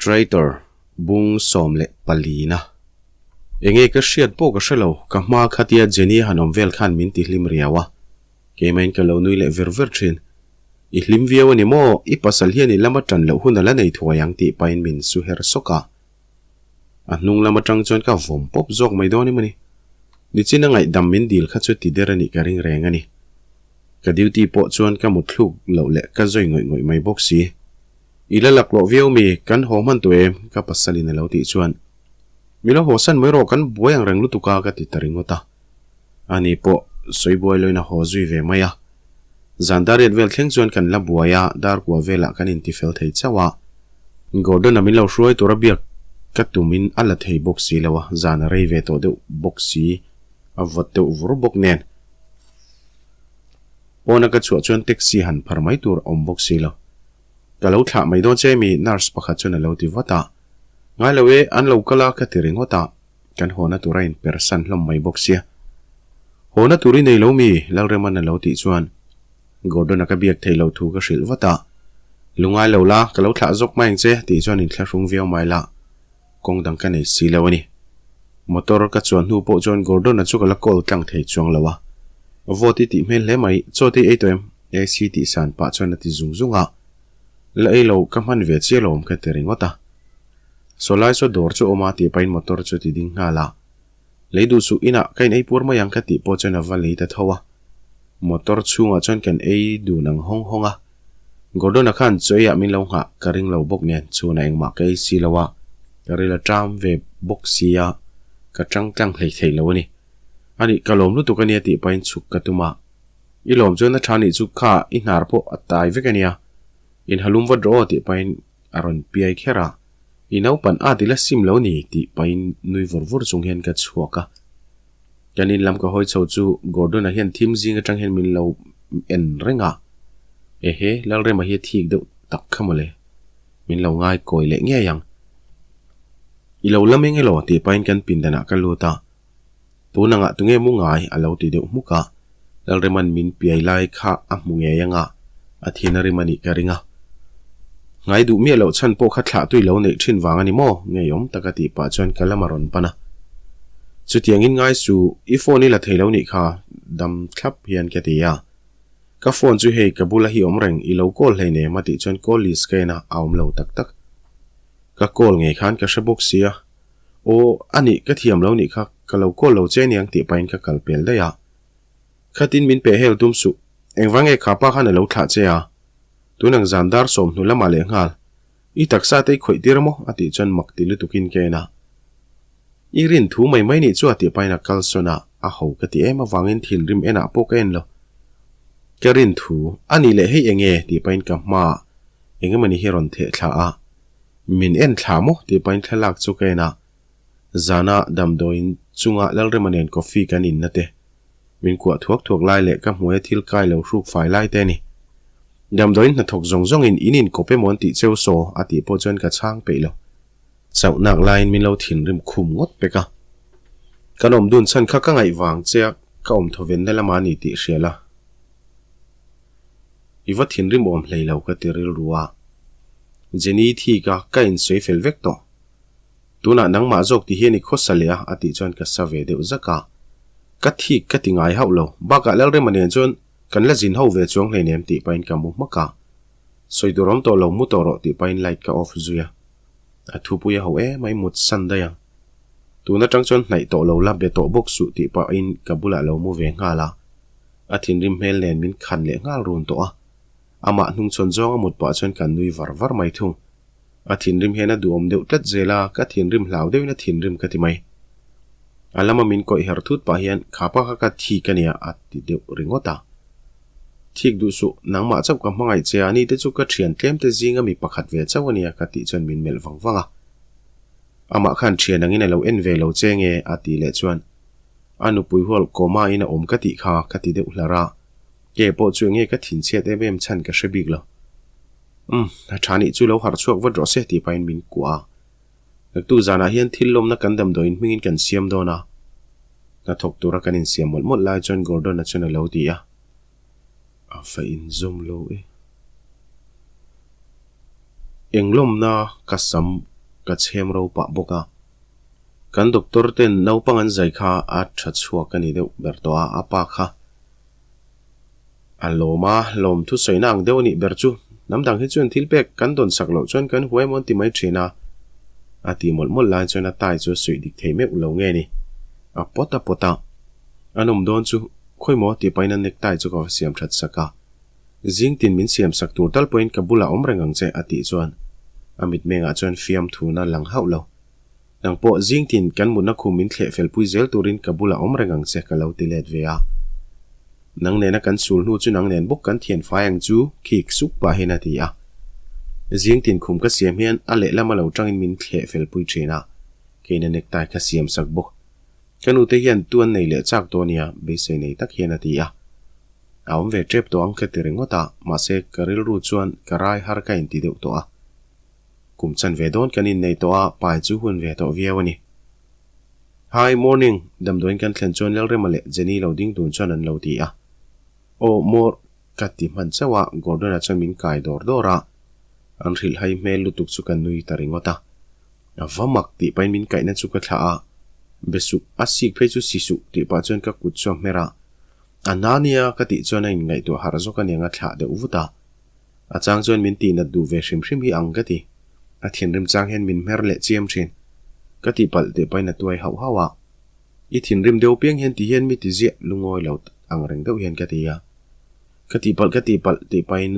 Traitor, bung 14 na. Enge ka hriat pawh ka hre lo, ka hma khatia Jenny han awm vel khan min ti hlim riau a. Keimahin ka lo nui leh ver ver thin. I hlim viau a ni maw? I pasal hian i lama tan loh hun a la nei thuai ang tih pahin min su her sawk a. A hnung lam atang chuan ka vawm pawp zawk mai dawn em a ni. Nichina ngaihdam min dil kha chu ti der a nih ka ring reng a ni. Ka duty pawh chuan ka mutthluk loh leh ka zawi ngawih ngawih mai bawk si. I la laklawh viau mi, kan haw hman tawh em? Ka pasalin a lo tih chuan, Mi lo haw san mai rawh, kan buai ang reng lutuk a ka ti ta ringawt a. Ani pawh sawi buai loin a haw zui ve mai a. Zan dar riat vel thleng chuan kan la buai a, dar kua velah kan intifel thei chauh a. Gordon-a min lo hruai tura biak ka tumin a la thei bawk si lo a, zan a rei ve tawh deuh bawk si, a vawt deuh vur bawk nen. Pawna ka chhuah chuan taxi han phar mai tur a awm bawk si lo. Ka lo thlah mai dawn che mi? Nurse pakhat chuan a lo ti vat a. Ngai lo e, an lo kal a ka ti ringawt a. Kan hawna tur a inpersan hlawm mai bawk sia. Hawna tur i nei lo mi? Lalrema'n a lo tih chuan Gordon-a ka biak theih loh thu ka hrilh vat a. Lungai lo la, ka lo thlah zawk mai ang che tih chuan inthlahrung viau mai la. Kawng dang ka nei si lo a ni. Motor ka chuan hnu pawh chuan Gordon-a chu ka la call tlang thei chuang lo a. Vote i tih hmel hle mai, chaw te i ei tawh em? AC tih san pah chuan a ti zung zung a. La ei lo, ka hman ve chiah lo awm ka ti ringawt a. Sawlai saw dawr chu awm a tih pahin motor chu ti ding nghal a. Lei duh suh inah ka in ei pur mai ang ka tih pawh chuan a va lei ta tho a. Motor chhungah chuan kan ei dun ang hawng hawng a. Gordon-a khan chaw eiah min lo nghah ka ring lo bawk nen chhunah engmah ka ei si lo a, ka ril a ṭam ve bawk si a, ka ṭang tlang hlei thei lo a ni. Anih ka lawm lutuk a nia tih pahin chhuk ka tum a. I lawm chuan a ṭha nih chu kha i hnar pawh a tai vek a nia. Inhalum vat rawh aw tih pahin a rawn piai kher a. I naupan at i la sim lo ni tih pahin nui vur vur chung hian ka chhuak a. Kan in lam ka hawi chho chu Gordon-a hian thim zing atang hian min lo en reng a. Ehe, Lalrema hi a thik deuh tak kha mawle. Min lo ngai kawi leh ngei ang. I lo la meng elaw tih pahin kan pindanah ka lut a. Tun angah tunge mu ngai a lo ti deuh hmuk a. Lalrema'n min piai lai kha a hmu ngei anga a thin a rim a nih ka ring a. Ngai duh miah loh chhan pawh kha thlah tui lo neih thin vang a ni maw? Ngeiawm taka tih pah chuan ka lam a rawn pan a. Chutiangin ngai su, i phone i la thei lo nih kha dam thlap hian ka ti a. Ka phone chu hei ka bula hi awm reng, i lo call hleinem a tih chuan call list ka en a, a awm lo tak tak. Ka call ngei khan ka hre bawk sia. Aw, a nih ka thiam lo nih kha, ka lo call lo che aniang tih pahin ka kal pel daih a. Khatin min peh hel tum suh, engvang nge kha pa khan a lo thlah che a? Tun ang zan dar 20 lamah leh nghal, i taksa te i khawih tir maw? a tih chuan mak ti lutukin ka en a. I rin thu mai mai nih chu a tih pahin a kal sawn a, a ho ka ti em avangin thinrim enah pawh ka en lo. Ka rin thu, a nih leh hei enge? tih pahin ka hmaah eng emawni hi rawn theh thla a. Min en thla maw? tih pahin thlalak chu ka en a. Zana damdawiin chunga Lalrema nen coffee kan inna te, min kuah thuak thuak lai leh ka hmuaia thil kai lo hruk fai lai te a ni. Damdawiin hnathawk zawng zawngin in inkawp emaw an tih cheu saw a tih pawh chuan ka chhang peih lo. Chauhnak laiin min lo thinrim khum ngawt pek a. Kan awm dun chhan kha ka ngaih vang che a, ka awm thawvenna lamah a ni tih hria la. I va thinrim awm hlei lo ka ti rilru a. Jenny thi ka ka insawi fel vek tawh. Tunah nangmah zawk ti hian i khawsa leh a, a tih chuan ka sa ve deuh zak a. Ka thik ka ti ngai hauh lo, bakah Lalrema nen chuan kan la zin ho ve chuang hleinem tih pahin ka mu hmak a. Sawi tur awm tawh lo, mu tawh rawh tih pahin light ka off zui a. A thupui a ho em a, i mut san daih ang. Tun atang chuan hnaih tawh lo la, be tawh bawk suh tih pahin ka bulah lo mu ve nghal a. A thinrim hmel nen min khan leh nghal run tawh a. Amah hnungchhawn zawng a mut pah chuan kan nui var var mai thung. A thinrim hian a duhawm deuh tlat zel a, ka thinrim hlau deuhin a thinrim ka ti mai. A lama min kawih her thut pah hian kha pa kha ka thik a nia a ti deuh ringawt a. Thik duh suh, nangmah chauh ka hmangaih che a, ni te chu ka thian tlem te zinga mi pakhat ve chauh a nia ka tih chuan min melh vang vang a. Amah khan thian angin a lo en ve lo che nge a tih leh chuan a nupui hual kawma in a awm ka tih kha ka ti deuh hlar a. Ke pawh chu enge ka thinchhiat em em chhan ka hre bik lo. Umm, a tha nih chu lo harh chhuak vat rawh se tih pahin min kuah a. Naktuk zanah hian thil lawmna kan damdawiin hmingin kan siam dawn a. Hnathawk tura kan insiam mawlh mawlh lai chuan Gordon-a chuan a lo ti a. A va inzawm lo e. Eng lawmna ka sam ka chhem ro pah bawk a. Kan doctor ten naupang an zai kha a tha chhuak a ni deuh ber tawh a, a pa kha a lawm a, lawm thusawi na ang deuh a nih ber chu. Hnam dang hi chuan thil pek kan dawn sak loh chuan kan huai mawn ti mai thin a, a tih mawlh mawlh lai chuan a tai chu a suih dik thei meuh lo nge ni. A pawt a pawt a, a nawm dawn chu khawi maw tih pahin a necktie chu ka va siam that sak a. Zing tin min siam sak tur tal pawhin ka bulah awm reng ang che a tih chuan a mitmengah chuan fiamthuna lang hauh lo. Nang pawh zing tin kan mutna khum min thleh fel pui zel turin ka bulah awm reng ang che ka lo ti let ve a. Nang nena kan sul hnu chu nang nen bawk kan thian fai ang chu khik suk pahin a ti a. Zing tin khum ka siam hian a lehlam a lo tangin min thleh fel pui thin a, keina necktie ka siam sak bawk. Ka nute hian tu an nei leh chak dawn nia beisei nei tak hian a ti a. A awm ve tep tawh ang ka ti ringawt a, mahse ka rilru chuan ka rai har ka inti deuh tawh a. Kum chan ve dawn kan innei tawh a, pai chu hun ve tawh viau a ni. Hi, morning, damdawiin kan thlen chuan Lalrema leh Jenny lo ding dun chuan an lo ti a. Aw, mawr, ka ti hman chauh a, Gordon-a chuan min kai dawr dawr a. An hrilhhai hmel lutuk chu ka nui ta ringawt a. A va mak tih pahin min kaihna chu ka thlah a, Be suh, a sik phei chu si suh tih pah chuan ka kut chu a hmer a. A na nia ka tih chuan a inngaihtuah harh zawk aniang a thlah deuh vut a. A chang chuan min tih nat duh ve hrim hrim hi ang ka ti. A thinrim chang hian min hmer leh chiam thin. Ka tih palh teh pahin a tuai hauh hauh a. I thinrim deuh piang hian ti hian mi ti ziah lungawi lo ang reng deuh hian ka ti a. Ka tih palh ka tih palh tih pahin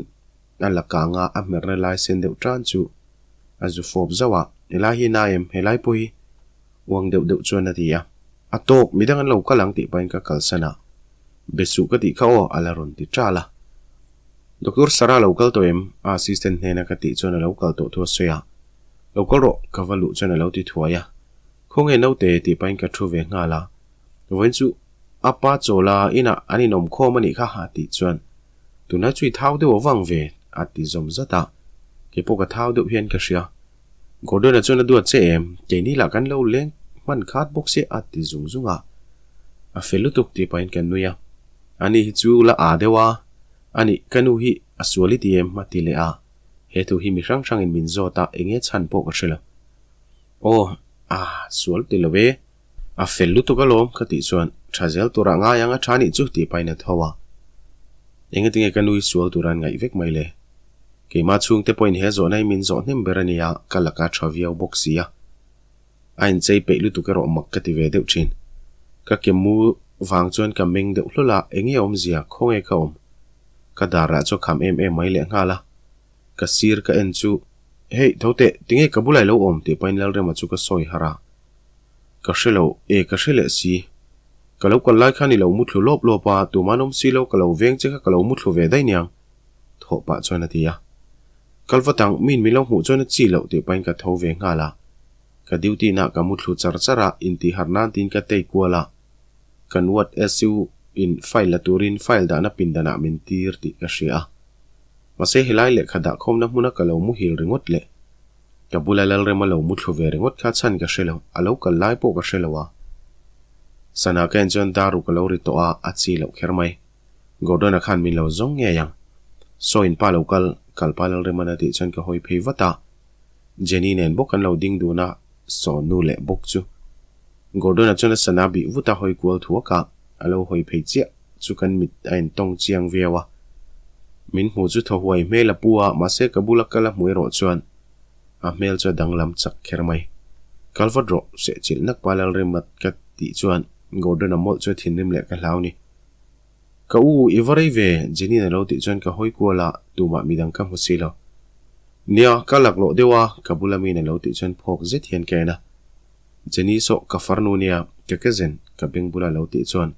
a la kang a, a hmerna lai sen deuh tan chu a zu fawp zauh a. Helai hi na em? Helai pawh hi uang deuh deuh chuan a ti a. A tawk, midang an lo kal ang tih pahin ka kalsan a. Be suh ka tih kha aw, a la rawn ti ṭal a. Doctor Sarah lo kal tawh em? A assistant hnena ka tih chuan a lo kal tawh thu a sawi a. Lo kal rawh, ka va luh chuan a lo ti thuai a. Khawnge naute tih pahin ka thu ve nghal a. Vawiin chu a pa chawla inah an inawm khawm a nih kha a tih chuan tunlai chu i thau deuh avang ve a ti zawm zat a. Kei pawh ka thau deuh hian ka hria. Gordon-a chuan a duat che em? Keini lah kan lo leng hman khat bawk sia a ti zung zung a. A fel lutuk tih pahin kan nui a. Ani hi chu la aa deuh a, ani ka nu hi a sual i ti em? a ti leh a. He thu hi mi hrang hrangin min zawt a, eng nge chhan pawh ka hre lo. Aw, a sual ti lo e. A fel lutuk alawm ka tih chuan tha zel turah ngai ang a tha nih chu tih pahin a tho a. Engatinge ka nu hi sual tura an ngaih vek mai le? Keimah chhungte pawhin he zawhna hi min zawh hnem ber a nia, ka laka tha viau bawk si a. A inchei peih lutuk erawh mak ka ti ve deuh thin. Ka ke mu vang chuan ka meng deuh hlawl a, enge awmzia, khawnge ka awm? Ka dar lah chu a kham em em mai lehnghal a. Ka sir ka en chu, Hei, tho teh, tinge ka bulah i lo awm? tih pahin Lalrema chu ka sawi harh a. Ka hre lo, e ka hre leh si. Ka lo kal lai khan i lo muthlu lawp lawp a, tuman awm si lo ka lo veng che kha ka lo muthlu ve daih niang, thawh pah chuan a ti a. Kal vat ang, miin min lo hmuh chuan a chi loh tih pahin ka tho ve nghal a. Ka duty nah ka muthlu char char a, intih harh nan tiin ka tei kual a. Kan ward SU in file la turin file dahna pindanah min tir tih ka hria a. Mahse helai lehkha dahkhawmna hmuna ka lo muhil ringawt leh Ka bula Lalrema lo muthlu ve ringawt kha chhan ka hre lo, a lo kal lai pawh ka hre lo a. Sana ka en chuan daru ka lo ri tawh a, a chi loh kher mai. Gordon-a khan min lo zawng ngei ang. Saw in pa lo kal, kal pa Lalrema'n a tih chuan ka hawi phei vat a. Jenny nen bawk an lo ding dun a, saw nu leh bawk chu. Gordon-a chuan a sana bih vut a hawi kual thuak a, a lo hawi phei chiah chu kan mit a intawng chiang viau a. Min hmu chu thaw huai hmel a pu a, mahse ka bula kal a hmu erawh chuan a hmel chu a danglam chak kher mai. Kal vat rawh, sehchilh nak pa Lalrimat ka tih chuan Gordon-a mawlh chu a thinrim leh ka hlau ni. Ka u, i va rei ve, Jenny-in a lo tih chuan ka hawi kual a, tumah midang ka hmu si lo. Nia, ka laklawh deuh a, ka bula miin a lo tih chuan phawk zet hian ka en a. Jenny saw ka farnu nia, ka ke zen, ka beng bula lo tih chuan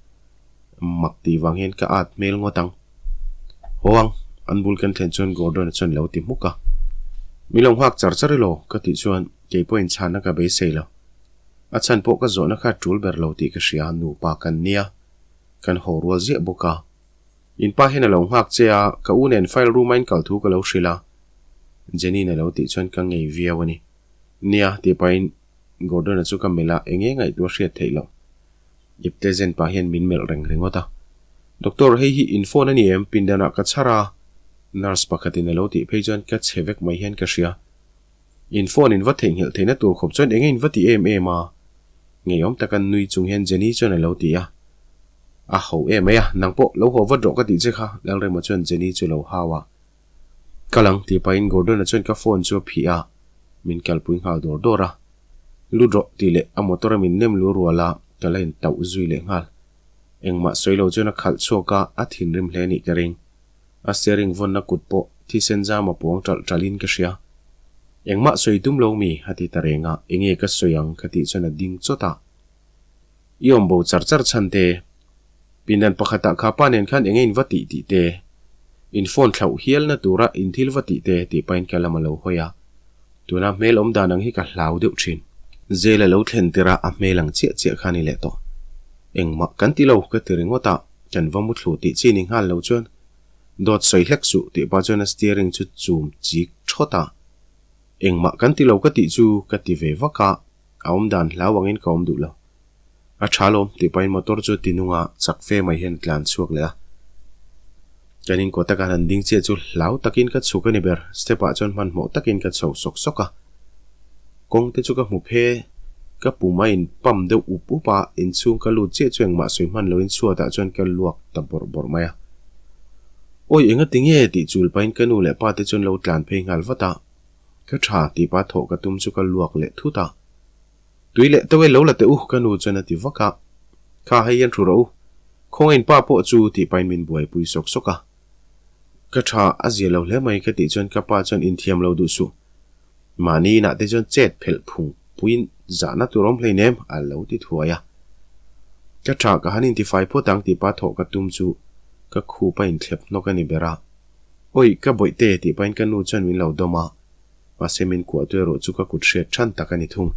mak tih vang hian ka at hmel ngawt ang. Haw ang, an bul kan thlen chuan Gordon-a chuan lo ti hmuk a. Mi lo nghak char char ilo, ka tih chuan kei pawhin chhanna ka beisei lo. A chhan pawh ka zawhna kha tul ber lo tih ka hria, nupa kan nia, kan haw rual ziah bawk a. In pa hian a lo nghak che a, ka u nen file room a in kal thu ka lo hrilh a, Jenny-in a lo tih chuan ka ngei viau a ni. Nia, tih pahin Gordon-a chu ka melh a, eng nge ngaihtuah hriat theih loh. Ipte zen pah hian min melh reng ringawt a. Doctor, hei hi in phone a ni em? Pindanah ka chhar a, nurse pakhatin a lo tih phei chuan ka chhe vek mai hian ka hria. In phone in va theihnghilh theihna tur khawp chuan enge in va ti em em a? Ngeiawm taka nui chung hian Jenny chuan a lo ti a. A ho em mai a, nang pawh lo haw vat rawh ka tih che kha, Lalrema chuan Jenny chu lo hau a. Kal ang tih pahin Gordon-a chuan ka phone chu a phih a, min kalpui nghal dawr dawr a. Lut rawh tih leh a motor a min nem lu rual a, ka la intauh zui leh nghal. Engmah sawi lo chuan a khalh chhuak a, a thinrim hle nih ka ring. A steering vawnna kut pawh thisen zam a puang ṭalh ṭalhin ka hria. Engmah sawi tum lo mi? a ti ta reng a, enge ka sawi ang ka tih chuan a ding chawt a. I awm bo char char chhan te. Pindan pakhatah kha pa nen khan enge in va tih tih te. In phone thlauh hialna tura in thil va tih te tih pahin ka lam a lo hawi a. Tuna hmel awm dan ang hi ka hlau deuh thin. Zel a lo thlen tirh a a hmel ang chiah chiah kha a ni leh tawh. Engmah kan ti lo ka ti ringawt a, kan va mu thlu tih chi ni nghal lo chuan dawt sawi hlek suh tih pah chuan a steering chu chum chik thawt a. Engmah kan ti lo ka tih chu ka ti ve vak a, a awm dan hlau angin ka awm duh lo. A tha lawm tih pahin motor chu tinunga chak fe mai hian a tlan chhuak leh a. Kan in kawt taka han ding chiah chu hlau takin ka chhuk a ni ber, step ah chuan hmanhmawh takin ka chho sawk sawk a. Kawng te chu ka hmu phe, ka pum a in pump deuh up up a, inchhung ka lut chiah chu engmah sawi hman loin chhuat ah chuan ka luak ta bawrh bawrh mai a. Awi enga ti nge tih chul pahin ka nu leh pa te chuan lo tlan phei nghal vat a. Ka tha tih pa thawh ka tum chu ka luak leh thut a. Tui leh tawel lo la teh u, ka nu chuan a ti vak a. Kha hei hian thu rawh u. Khawngain pa pawh chu tih pahin min buaipui sawk sawk a. Ka tha a zia lo hle mai ka tih chuan ka pa chuan inthiam lo duh suh. Mahni inah te chuan chet phelh phung puiin zahna tur awm hleinem a lo ti thuai a. Ka tha ka han intifai phawt ang tih pa thawh ka tum chu ka khup a inthlep hnawk a ni ber a. Awi ka bawihte tih pahin ka nu chuan min lo dawm a. Mahse min kuah tu erawh chu ka kut hriat than tak a ni thung.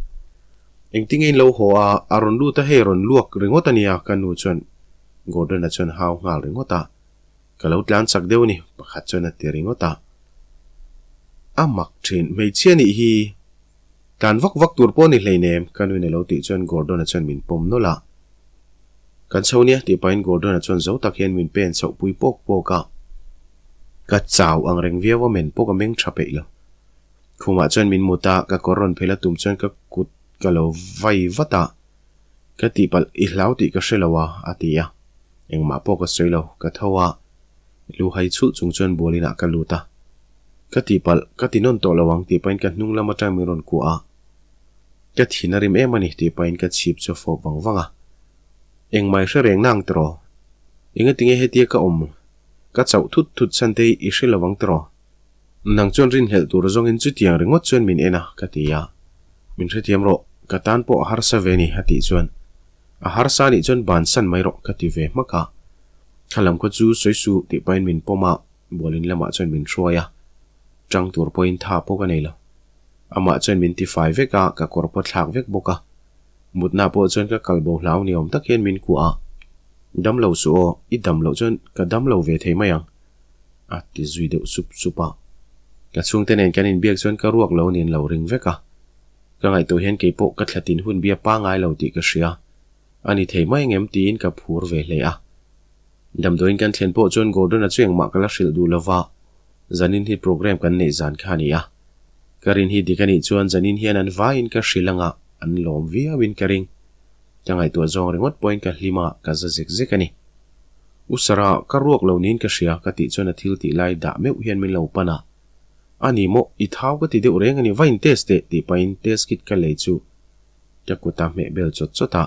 Engtinge in lo haw a, a rawn lut a hei rawn luak ringawt a nia ka nu chuan Gordon-a chuan hau nghal ringawt a. Ka lo tlan chak deuh a ni pakhat chuan a ti ringawt a. A mak thin hmeichhia nih hi tlan vak vak tur pawh a ni hleinem ka nuin a lo tih chuan Gordon-a chuan min pawm nawlh a. Kan chho nia tih pahin Gordon-a chuan zo tak hian min pen chhoh pui pawk pawk a. Ka chau ang reng viau a men pawh ka meng tha peih lo. Khumah chuan min mut a, ka kawr rawn phel a tum chuan ka kut ka lo vai vat a. Ka tihpalh i hlau tih ka hre lo a, a ti a. Engmah pawh ka sawi lo, ka tho a. Lu hai chhulh chung chuan bualin ah ka lut a. Ka tihpalh, ka ti nawn tawh lo ang tih pahin ka hnung lam atang min rawn kuah a. Ka thin a rim em a ni tih pahin ka chhip chu a fawp vang vang a. Engmah i hre reng nang tiraw? Engatinge hetia ka awm? Ka chauh thut thut chhan te hi i hre lo ang tiraw? Nang chuan rinhlelh tur zawngin chutiang ringawt chuan min en a, ka ti a. Min hrethiam rawh, ka tan pawh a harsa ve ni, a tih chuan. A harsa anih chuan bansan mai rawh, ka ti ve hmak a. Thla lam khaw chu sawi suh tih pahin min pawm a, bualin lamah chuan min hruai a. Tang tur pawhin tha pawh ka nei lo. Amah chuan min tifai vek a, ka kawr pawh thlak vek bawk a. Mutna pawh chuan ka kal bo hlau ni awm tak hian min kuah a. Dam lo suh aw, i dam loh chuan ka dam lo ve thei mai ang, a ti zui deuh sup sup a. Ka chhungte nen kan inbiak chuan ka ruak lo nen lo ring vek a. Ka ngaihtuah hian kei pawh ka thlatin hun bia pangai lo tih ka hria. A ni thei mai engem tiin ka phur ve hle a. Damdawiin kan thlen pawh chuan Gordon-a chu engmah ka la hrilh duh lova, zanin hi program kan neih zan kha a ni a. Ka rin hi dik a nih chuan zanin hian an vaiin ka hrilh anga an lawm viauin ka ring. Ka ngaihtuah zawng ringawt pawhin ka hlim a, ka za zek zek a ni. U Sarah, ka ruak lo niin ka hria ka tih chuan a thil tih lai dah meuh hian min lo pan a. A ni maw, i thau ka ti deuh reng a ni, va in test teh tih pahin test kit ka lei chu ka kut a hmeh bel chawt chawt a.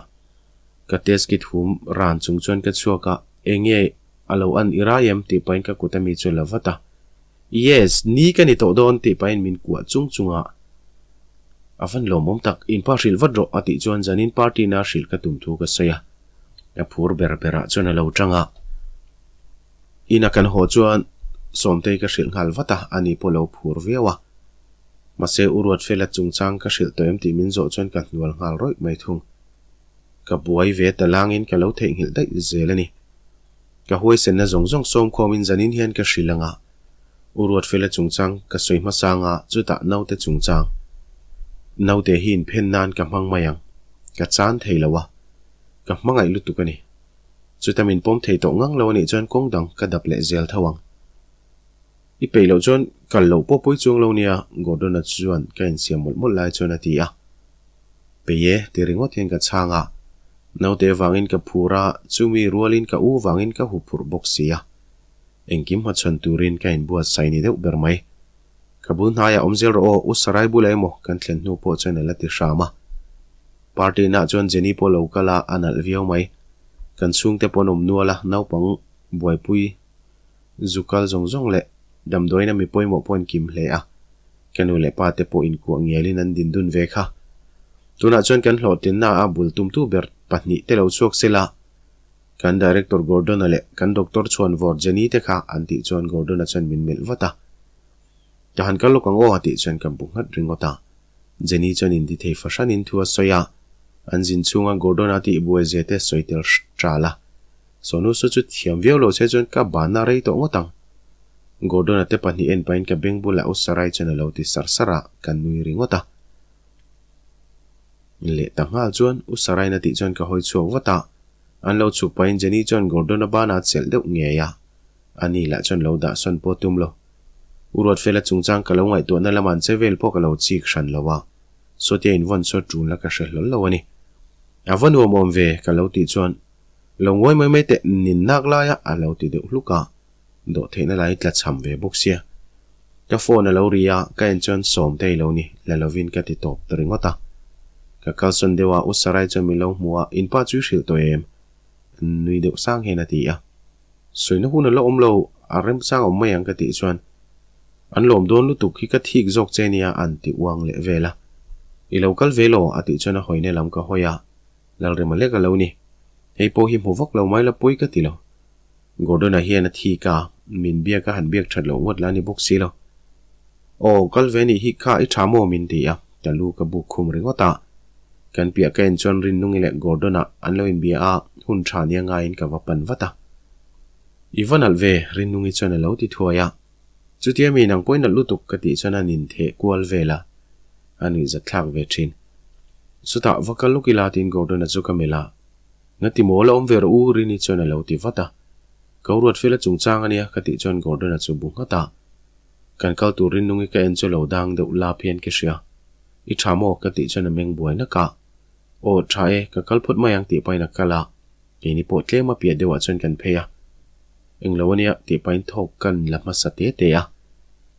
Ka test kit hum ran chung chuan ka chhuak a, Enge a lo an i rai em tih pahin ka kut a mi chu a la vat a. Yes, ni ka ni tawh dawn tih pahin min kuah chung chung a. A van lawmawm tak, in pa hrilh vat rawh a tih chuan zanin party na hrilh ka tum thu ka sawi a. A phur ber berah chuan a lo tang a. Ina kan haw chuan Sawmtei ka hrilh nghal vat a, ani pawh lo phur viau a. Mahse U Ruatfela chungchang ka hrilh tawh em tih min zawh chuan ka hnual nghal rawih mai thung. Ka buai ve ta langin ka lo theihnghilh daih zel a ni. Ka huaisenna zawng zawng sawmkhawmin zanin hian ka hrilh ang a, U Ruatfela chungchang ka sawi hmasa ang a, chutah naute chungchang. Naute hi inphen nan ka hmang mai ang. Ka chan thei lo a, ka hmangaih lutuk a ni. Chuta min pawm thei tawh ngang lo a nih chuan kawng dang ka dap leh zel tho ang. I peih loh chuan kal loh pawh pawi chuang lo nia, Gordon-a chuan ka insiam mawlh mawlh lai chuan a ti a. Peih e, ti ringawt hian ka chhang a. Naute vangin ka phur a, chumi rualin ka u vangin ka huphurh bawk si a. Engkim hmachhawn turin ka inbuatsaih ni deuh ber mai. Ka bul hnaiah awm zel rawh aw, U Sarai bulah emaw kan thlen hnu pawh chuan a la ti hram a. Party naah chuan Jenny pawh lo kal a, a nalh viau mai. Kan chhungte pawh an awm nual a, naupang buaipui zu kal zawng zawng leh damdawiin a mi pawimawh pawh an kim hle a. Ka nu leh pa te pawh inkuah ngialin an din dun ve kha. Tunah chuan kan hlawhtlinna a bul tumtu ber pahnihte lo chhuak sela, Kan Director Gordon-a leh kan Doctor chhuanvawr Jenny te kha an tih chuan Gordon-a chuan min melh vat a. Ka han kal lawk ang aw a tih chuan ka bu nghat ringawt a. Jenny chuan inti thei fahranin thu a sawi a, an zin chhunga Gordon-a tih buai zia te sawi tel ṭal a. Sonu saw chu thiam viau lo se chuan ka banna rei tawh ngawt ang. Gordon-a te pahnih en pahin ka beng bulah U Sarai chuan a lo ti sar sar a, ka nui ringawt a. Leh ta nghal chuan U Sarain a tih chuan ka hawi chhuak vat a. An lo chhuk pahin Jenny chuan Gordon-a banah a chelh deuh ngei a, ani lah chuan lo dah sawn pawh tum lo. U Ruatfela chungchang ka lo ngaihtuahna lamah an che vel pawh ka lo chik hran lo a, sawtia invawn saw tul la ka hre hlawl lo a ni. A va nuam awm ve ka lo tih chuan lo ngawi mai mai teh nin nak laia a lo ti deuh hluk a, dawhtheihna lai tla cham ve bawk sia. Ka phone a lo ri a, ka en chuan Sawmtei lo ni, la lovin ka ti tawp ta ringawt a. Ka kalsawn deuh a, U Sarai chuan min lo hmu a, in pa chu i hrilh tawh em? Nui deuh sang hian a ti a. Sawina hun a la awm lo, a remchang awm mai ang ka tih chuan an lawm dawn lutuk hi ka thik zawk che nia an ti uang leh vel a. I lo kal ve law a tih chuan a hawina lam ka hawi a, Lalrema lek a lo ni. Hei pawh hi hmu vak lo mai la pawi ka ti lo. Gordon-a hian a thik a, min biak a han biak that loh ngawt la a ni bawk si lo. Aw, kal ve nih hi kha i tha maw min ti a, ka lu ka buk khum ringawt a. Kan piah ka en chuan Rinnungi leh Gordon-a an lo inbia a, hun tha nia ngaiin ka va pan vat a. I va nalh ve, Rinnungi chuan a lo ti thuai a. Chutia mi nang pawhin nalh lutuk ka tih chuan a nintheh kual vel a, a nuihzatthlak ve thin. Chutah va kal luk ila tiin Gordon-a chu ka melh a. Ngati maw la awm ve rawh u Rini chuan a lo ti vat a. Ka Ruatfela chungchang a nia ka tih chuan Gordon-a chu bu nghat a. Kan kal tur Rinnungi ka en chu lo dang deuh lap hian ka hria. I tha maw? ka tih chuan a meng buai nak a. Aw tha e, ka kal phawt mai ang tih pahin a kal a. Keini pawh tlem a piah deuhah chuan kan phei a. Englo a nia tih pahin thawk kan la hmasa te te a.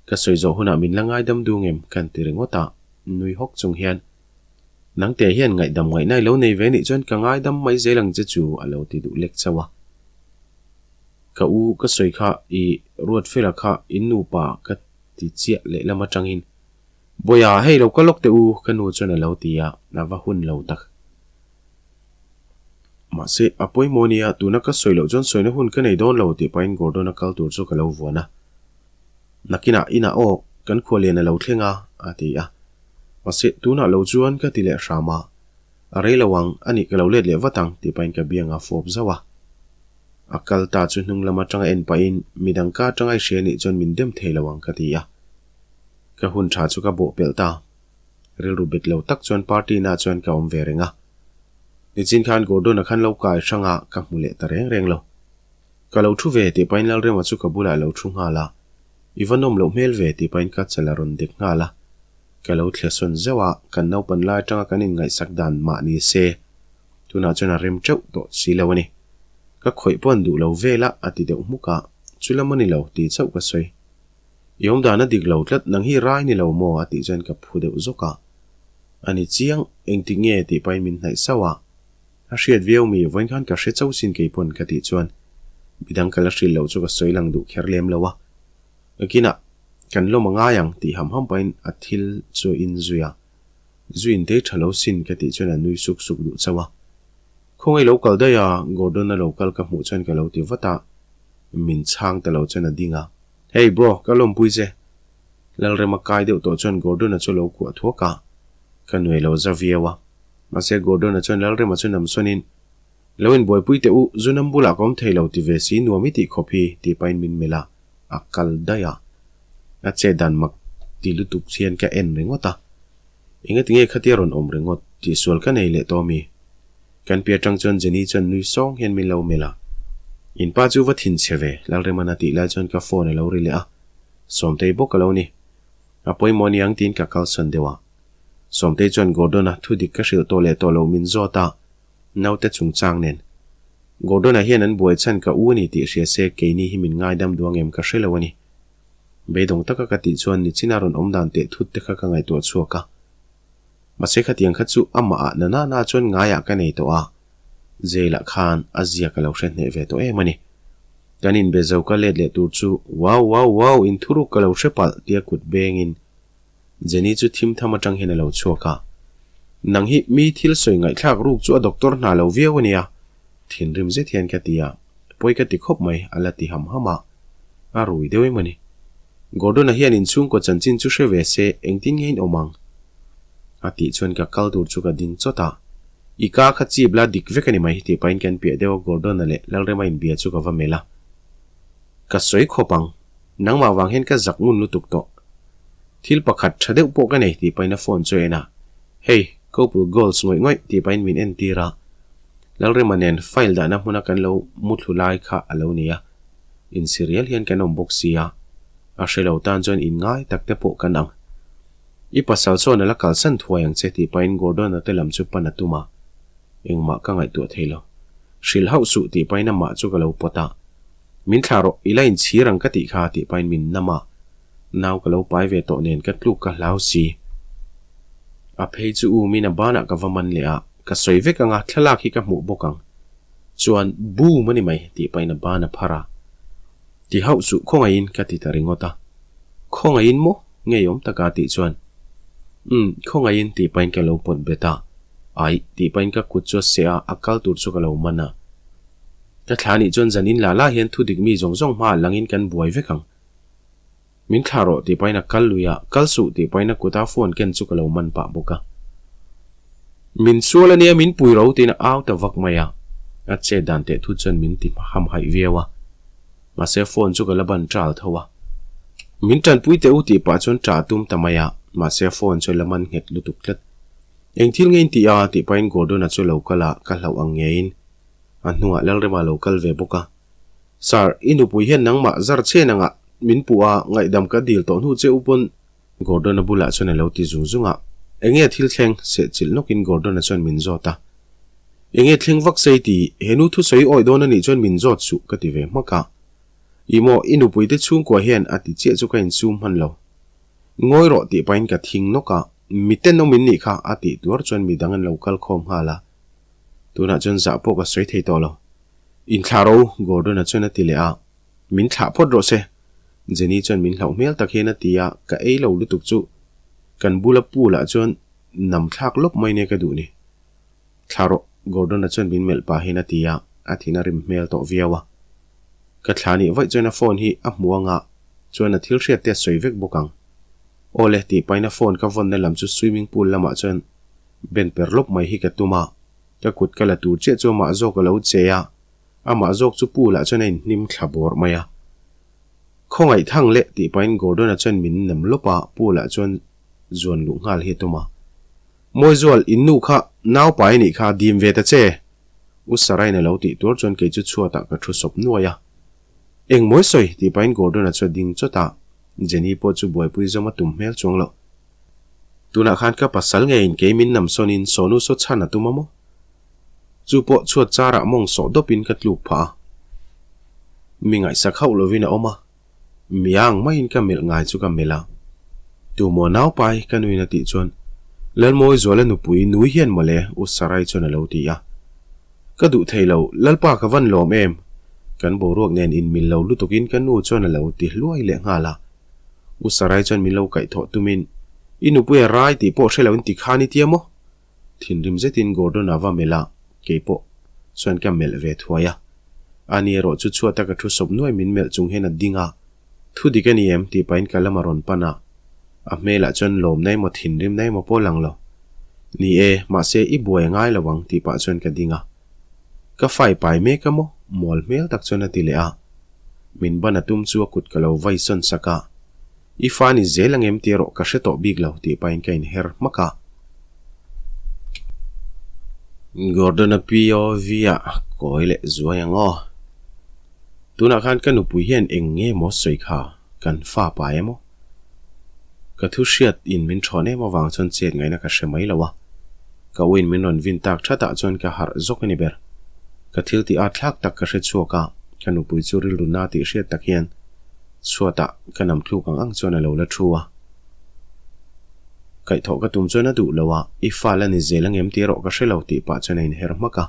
Ka sawi zawh hunah min la ngaidam dung em? kan ti ringawt a, nui hawk chung hian. Nangte hian ngaihdam ngaihna i lo nei ve nih chuan ka ngaidam mai zel ang che chu a lo ti duh lek chauh a. Ka u ka sawi kha i Ruatfela kha in nupa ka ti chiah lehlam atangin Bawiha hei lo ka lawk teh u ka nu chuan a lo ti a, a va hun lo tak. Mahse a pawimawh nia tuna ka sawi loh chuan sawina hun ka nei dawn lo tih pahin Gordon-a kal tur chu ka lo vuan a. Nakinah inah aw kan khualian a lo thleng a a ti a. Mahse, tunah lo chuan ka ti leh hram a, a rei lo ang, a nih ka lo let leh vat ang tih pahin ka biang a fawp zauh a. A kal ta chu hnung lam atanga en pahin midang ka atanga i hria nih chuan min dem thei lo ang ka ti a. Ka hun tha chu ka bawh pelh ta. Rilru bet lo tak chuan party na chuan ka awm ve reng a. Nichin khan Gordon-a khan lo kai hrang a, ka hmu leh ta reng reng lo. Ka lo thu ve tih pahin Lalrema chu ka bulah a lo thu nghal a. I va nawm loh hmel ve tih pahin ka chal a rawn dek nghal a. Ka lo thlia sawn zeuh a, kan naupan lai atanga kan inngaihsak dan mah ni se, tunah chuan a rem teuh tawh si lo a ni. Ka khawih pawh an duh lo vel a, a ti deuh hmuk a, chu lam a ni lo tih chauh ka sawi. I awm dan a dik lo tlat, nang hi rai ni lo maw? a tih chuan ka phu deuh zawk a. A ni chiang, engtik nge tih pahin min hnaih sauh a. A hriat viau mi, vawiin khan ka hre chauh sin kei pawn ka tih chuan midang ka la hrilh loh chu ka sawi lang duh kher lem lo a. Nakinah kan lawm a ngai ang tih ham ham pahin a thil chu a in zui a. Zu in tei tha lo sin ka tih chuan a nui suk suk duh chauh a. Khawngaih lo kal daih a, Gordon a lo kal ka hmuh chuan ka lo ti vat a, min chhang ta lo chuan a ding a. Hey bro, ka lawmpui che. Lalrema kai deuh tawh chuan Gordon-a chu a lo kuah thuak a, ka nuai lo za viau a. Mahse Gordon-a chuan Lalrema chu nam sawnin, Lo inbuaipui teh u, zu nam bulah ka awm thei lo ti ve si nuam i tih khawp hi, tih pahin min melh a, a kal daih a. A che dan mak ti lutuk hian ka en ringawt a. Engati nge khatia rawn awm ringawt tih sual ka nei leh tawh mi? Kan piah atang chuan Jenny chuan nui sawng hian min lo melh a. In pa chu va thinchhe ve, Lalrema'n a tih lai chuan ka phone a lo ri leh a. Sawmtei bawk a lo ni. A pawimawh aniang tiin ka kalsan deuh a. Sawmtei chuan Gordon-a thu dik ka hrilh tawh leh tawh lo min zawt a, naute chungchang nen. Gordon-a hian an buai chhan ka u a ni tih hria se keini hi min ngaidam duang em ka hre lo a ni. Beidawng taka ka tih chuan nichina rawn awm dan teh thut te kha ka ngaihtuah chhuak a. Mahse khatiang kha chu amah ah na na na chuan ngaiah ka nei tawh a, jail ah khan a zia ka lo hre hneh ve tawh em a ni. Kan inbe zo ka let leh tur chu wow wow wow in thuruk ka lo hre palh tia kut bengin Jenny chu thim tham atang hian a lo chhuak a. Nang hi mi thil sawi ngaihthlak ruk chu a doctor hna lo viau a nia, thinrim zet hian ka ti a, pawi ka ti khawp mai a la ti ham ham a, a rui deuh em a ni. Gordon-a hian inchhungkaw chanchin chu hre ve se engtin nge in awm ang? A tih chuan ka kal tur chu ka ding chawt a, I ka kha chip la dik vek a ni mai tih pahin kan piah deuh a Gordon-a leh Lalrema inbia chu ka va melh a. Ka sawi khawp ang, nangmah vang hian ka zak ngun lutuk tawh. Thil pakhat tha deuh pawh ka nei tih pahin a phone chu a en a, Hey, couple goals ngawih ngawih tih pahin min entir a. Lalrema nen file dahna hmuna kan lo muthlu lai kha a lo ni a, insirial hian kan awm bawk sia, a hre lo tan chuan inngai tak te pawh kan ang. I pasal sawn a la kalsan thuai ang che tih pahin Gordon-a te lam chu pan a tum a, engmah ka ngaihtuah thei lo. Hrilh hauh suh tih pahin amah chu ka lo pawt a, Min thlah rawh, i la inchhir ang ka tih kha tih pahin min nam a, nau ka lo pai ve tawh nen ka tluk ka hlau si. A phei chu u min a banah ka va man leh a, ka sawi vek ang a, thlalak hi ka hmuh bawk ang. Chuan boom a ni mai tih pahin a ban a phar a. Ti hauh suh khawngaihin ka ti ta ringawt a. Khawngaihin maw? Ngeiawm taka tih chuan Umm, khawngaihin tih pahin ka lo pawt bet a. Aih tih pahin ka kut chu a seh a, a kal tur chu ka lo man a. Ka thla nih chuan zan in la la hian thu dik mi zawng zawng hmaah langin kan buai vek ang. Min thlah rawh tih pahin a kal lui a, kal suh tih pahin a kuta phone ken chu ka lo man pah bawk a. Min sual ania min pui ro tiin a au ta vak mai a, a chet dan teh thut chuan min ti hamhaih viau a. Mahse phone chu ka la ban ṭal tho a. Min ṭanpui teh u tih pah chuan ṭah a tum ta mai a, mahse phone chu la man nghet lutuk tlat. Eng thil nge in tih a tih pahin Gordon-a chu lo kal a, ka hlauh ang ngeiin a hnungah Lalrema lo kal ve bawk a. Sir, i nupui hian nangmah zar chen angah min puh a, ngaihdam ka dil tawh hnu che u pawn. Gordon-a bulah chuan a lo ti zung zung a. Enge thil thleng? Sehchilh nawkin Gordon-a chuan min zawt a. Enge thleng vak sei ti? He nu thusawi awih dawn a nih chuan min zawt suh ka ti ve hmak a. Ih maw, i nupui te chhungkua hian a ti chiah chu ka insum hman lo. Ngawi rawh tih pahin ka thing nawk a. Mi tenawm in nih kha a tih tuar chuan midang an lo kal khawm nghal a. Tunah chuan zah pawh ka sawi thei tawh lo. Inthlah ro, Gordon-a chuan a ti leh a. Min thlah phawt rawh se. Jenny chuan min hlauh hmel tak hian a ti a, ka ei lo lutuk chu kan bula pool ah chuan nam thlak lawp mai nia ka duh ni. Thlah rawh, Gordon-a chuan min melh pah hian a ti a, a thin a rim hmel tawh viau a. Ka thlah nih vaih chuan a phone hi a hmu anga chuan a thil hriat te a sawi vek bawk ang. Aw le, tih pahin a phone ka vawnna lam chu swimming pool lamah chuan Ben per lawp mai hi ka tum a, ka kut ka la tur chiah chu amah zawk a lo che a, amah zawk chu pool ah chuan a inhnim thla bawrh mai a. Khawngaih thang leh tih pahin Gordon-a chuan min nem lawp a, pool ah chuan zuan luh nghal hi a tum a. Mawizual, in nu kha naupai anih kha dim ve ta che! U Sarah-in a lo tih tur chuan kei chu chhuatah ka thu sawp nuai a. Eng mawi sawi? tih pahin Gordon-a chu a ding chawt a, Jenny pawh chu buaipui zawm a tum hmel chuang loh. Tunah khan ka pasal ngeiin kei min nam sawnin sawnu saw chhan a tum a maw? Chu pawh chhuat charah mawng sawh dawpin ka tluk phah a. Mi ngaihsak hauh lovin a awm a, mi ang maiin ka melh ngai chu ka melh a. Tu maw naupai ka nuin a tih chuan Lalmawi Zuala nupui nui hian mawle U Sarai chuan a lo ti a. Ka duh thei lo, Lalpa ka van lawm em? Kan boruak nen inmil lo lutukin ka nu chuan a lo ti hluai leh nghal a. U Sarai chuan min lo kaihthawh tumin, I nupui a rai tih pawh hre loin ti khan i tia maw? Thinrim zetin Gordon a va melh a, kei pawh chuan ka melh ve thuai a. Ani erawh chu chhuata ka thu sawp nuai min melh chung hian a ding a, Thu dik a ni em? tih pahin ka lam a rawn pan a. A hmelah chuan lawm na emaw thinrim na emaw pawh lang lo. Ni e, mahse i buai a ngai lo ang tih pah chuan ka ding a. Ka fai pai mek a maw? Mual hmel tak chuan a ti leh a. Min ban a tum chu a kut ka lo vai sawn sak a. I fa ni zel ang em tih erawh ka hre tawh bik lo tih pahin ka inher hmak a. Gordon-a POV ah kawi leh zuai ang aw. Tunah khan ka nupui hian eng nge maw sawi kha? Kan fa pai emaw? Ka thu hriat in min thawn em avang chuan chet ngaihna ka hre mai lo a. Ka u in min rawn vin tak that ah chuan ka harh zawk a ni ber. Ka thil tih at thlak tak ka hre chhuak a, ka nupui chu rilru na tih hriat tak hian chhuat ah ka nam thluk ang ang chuan a lo la thu a. Kaihthawh ka tum chuan a duh lo a, i fa la ni zel angem tih erawh ka hre lo tih pah chuan a inher hmak a.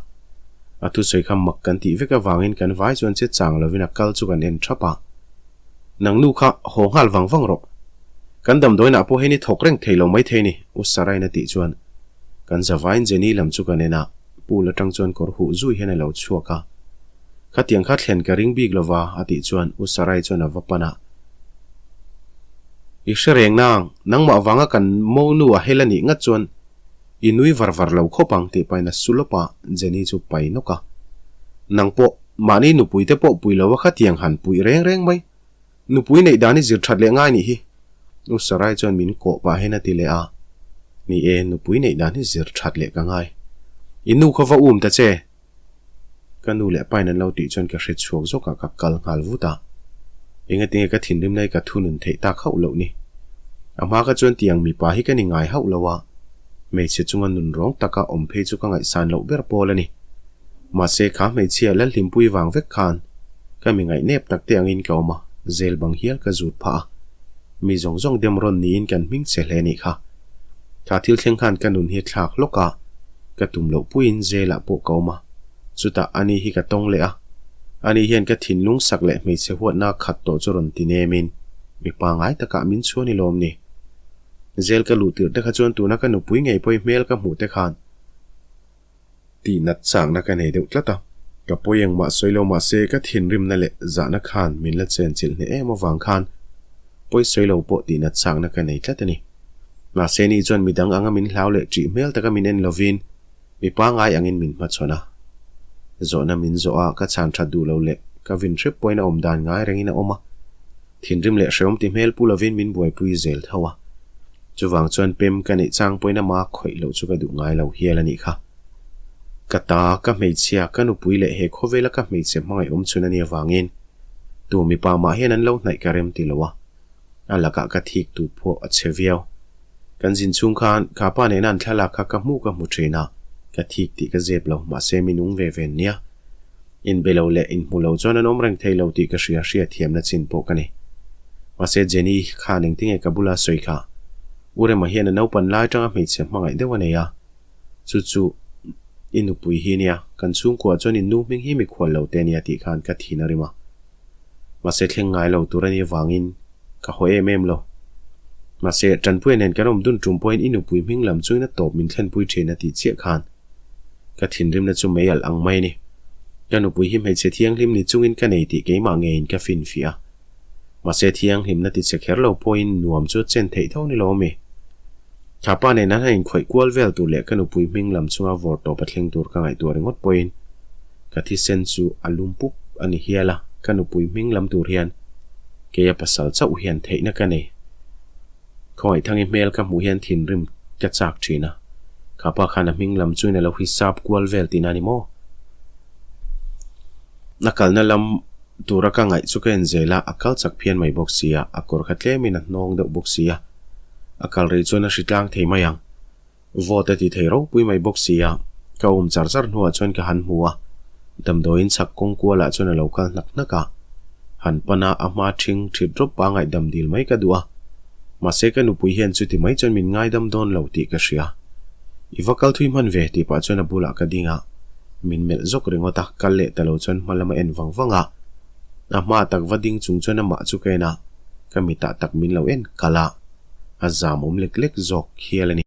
A thusawi kha mak kan tih vek avangin kan vai chuan che chang lovin a kal chu kan en thap a. Nang nu kha haw nghal vang vang rawh. Kan damdawiinah pawh hian i thawk reng thei lo mai thei ni, U Sarain a tih chuan kan zavain Jenny lam chu kan en a, pool atang chuan kawr huh zui hian a lo chhuak a. Khatiang kha thlen ka ring bik lova a tih chuan U Sarai chuan a va pan a. I hre reng nang, nangmah vanga kan monu a hel a nih ngat chuan i nui var var lo khawp ang tih pahin a su lawp a, Jenny chu pai nawk a. Nang pawh, mahni nupui te pawh pui lo a khatiang han puih reng reng mai. Nupui neih dan i zir that leh ngai nih hi. U Sarai chuan min kawh pah hian a ti leh a. Ni e, nupui neih dan hi zir that leh ka ngai. I nu kha va um ta che. Ka nu leh pain an lo tih chuan ka hre chhuak zawk a, ka kal nghal vut a. Engatinge ka thinrim lai ka thunun theih tak hauh loh ni. A hma kha chuan tiang mipa hi ka ni ngai hauh lo a, hmeichhe chunga nun rawng taka awm phei chu ka ngaihsan loh ber pawl a ni. Mahse kha hmeichhia Lalhlimpui vang vek khan ka mi ngaihnep tak te angin ka awm a, zel bang hial ka zut phah a. Mi zawng zawng dem rawn niin kan hming che hle nih kha. Kha thil thleng khan ka nun hi thlak hlawk a, ka tum loh puiin zelah pawh ka awm a. Chutah ani hi ka tawng leh a, ani hian ka thinlung sak leh hmeichhe huatna khat tawh chu rawn ti nemin mi pangai takah min chhuan i lawm ni. Zel ka luh tirh te kha chuan tuna ka nupui ngei pawhi hmel ka hmuh te khan tih nat chakna ka nei deuh tlat a. Ka pawi engmah sawi lo mahse ka thinrimna leh zahna khan min la chenchilh hneh em avang khan pawi sawi lo pawh tih nat chakna ka nei tlat a ni. Mahse ni chuan midang anga min hlau leh ṭih hmel taka min en lovin mi pangai angin min hmachhawn a. Zawhna min zawh a ka chhan ṭhat duh lo leh ka vin hrep pawhin a awm dan ngai rengin a awm a. Thinrim leh hreawm ti hmel pu lovin min buaipui zel tho a. Chuvang chuan pem ka neih chang pawhin ama khawih loh chu ka duh ngai lo hial a nih kha. Ka ta, ka hmeichhia, ka nupui leh he khawvela ka hmeichhe hmangaih awm chhun a nih avangin tu mipa mah hian an lo hnaih ka rem ti lo a. A lakah ka thik tu pawh a chhe viau. Kan zin chhung khan kha pa nena an thlalak kha ka hmu ka hmu thin a, ka thik tih ka zep lo, mahse min ung ve ven nia. Inbe lo leh inhmu lo chuan an awm reng thei lo tih ka hria hria thiamna chin pawh ka ni. Mahse Jenny khan engtinge ka bula sawi kha? U Rema hian a naupan lai atanga hmeichhe hmangaih deuh a nei a, chu chu i nupui hi nia, kan chhungkua chuan in nu hming hi mikhual lo te nia tih khan ka thin a rim a. Mahse thleng ngai lo tur a nih avangin ka haw em em lo. Mahse Tanpuia nen kan awm dun tum pawhin i nupui hming lam chungin a tawp min thlenpui thin a tih chiah khan ka thinrimna chu mei alh ang mai a ni. Ka nupui hi hmeichhe thianghlim ni chungin ka nei tih keimah ngeiin ka finfiah a. Mahse thianghlimna ti che kher lo pawhin nuam chu chen theih tho ni lo ami? Thapa nen an han inkhawih kual vel tur leh ka nupui hming lam chunga vawr tawp a thleng tur ka ngaihtuah ringawt pawhin ka thisen chu a lum pup a ni hial a, ka nupui hming lam tur hian keia pasal chauh hian theihna ka nei. Khawngaihthang i hmel ka hmuh hian thinrim ka chak thin a, khapa khan a hming lam chuin a lo hisap kual vel tihna a ni maw? A kalna lam tura ka ngaih chu ka en zel a, a kal chak phian mai bawk si a, a kawr kha tlemin a hnawng deuh bawk si a, a kal rih chuan a hri tlang thei mai ang. Vote a ti thei ropui mai bawk si a, ka um char char hnuah chuan ka han hmu a, damdawiin chhak kawng kualah chuan a lo kal hnak hnak a, han pan a, a hma ṭhing ṭhit rawp pa ngaihdam dil mai ka duh a, mahse ka nupui hian chuti mai chuan min ngaidam dawn lo tih ka hria. I va kal thui hman ve tih pah chuan a bulah ka ding a, min melh zawk ringawt a, kal leh ta lo chuan hma lama en vang vang a, a hma tak va ding chung chuan amah chu ka en a, ka mitah tak min lo en kalh a, a zam awm lek lek zawk hial a ni.